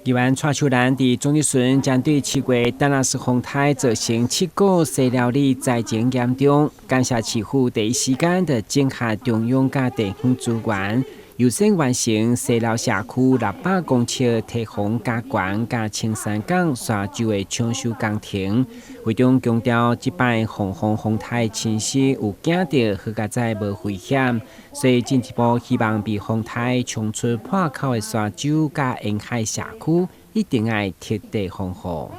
議員蔡秀蘭佇總質詢針對7月達拉斯風颱造成七股西寮里災情嚴重，感謝市府第一時間就整合中央佮地方資源，優先完成西寮社區600公尺堤防加懸佮青山港沙洲的搶修工程。會中強調，這擺防風風颱侵襲有驚著，好佳哉無危險，所以進一步希望被風颱衝出破口的沙洲佮沿海社區，一定愛徹底防護。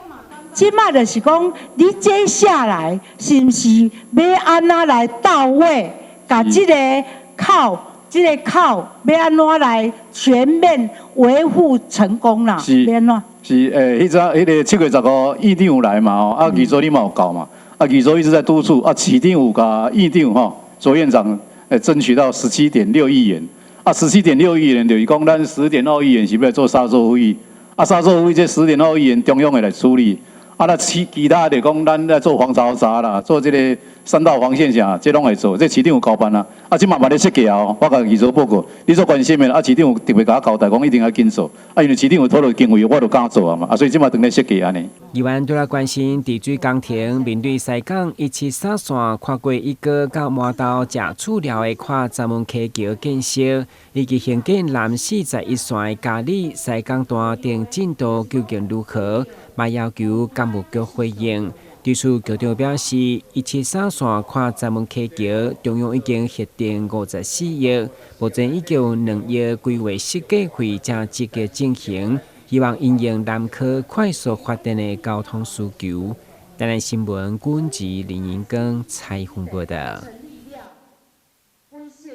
這擺就是講，你接下來是毋是欲按怎來到位，共這个口，這个口欲按怎來全面維護成功啦？欲按怎？是欸，彼陣彼个7月15，院長有來嘛吼，啊，議座你嘛有到嘛，啊，議座一直在督促，啊，市長有共院長吼，卓院長欸爭取到十七點六億元，啊，十七點六億元就是講咱10.2億元是欲做沙洲復育，啊，沙洲復育這十點二億元中央會來處理，啊，那其他就講咱來做防潮閘啦，做這个三道防線啥，這攏會做，這市長有交辦啊，啊，這馬嘛咧設計啊，我共議座報告，你做關心的，啊，市長有特別共我交代，講一定愛緊做，啊，因為市長有討論經費，我就敢做啊嘛，啊，所以這馬正咧設計按呢。議員除了關心治水工程，面對西港173線跨過鶯歌到麻豆食厝寮的跨閘門溪橋建設，以及興建南41線的嘉里西港段等進度究竟如何，嘛要求工務局回應。對此，局長表示，173線跨閘門溪橋，中央已經核定54億，目前已經有2億規劃設計費正積極進行，希望因應南科快速發展的交通需求。台南新聞，軍籍林銀根採訪報道。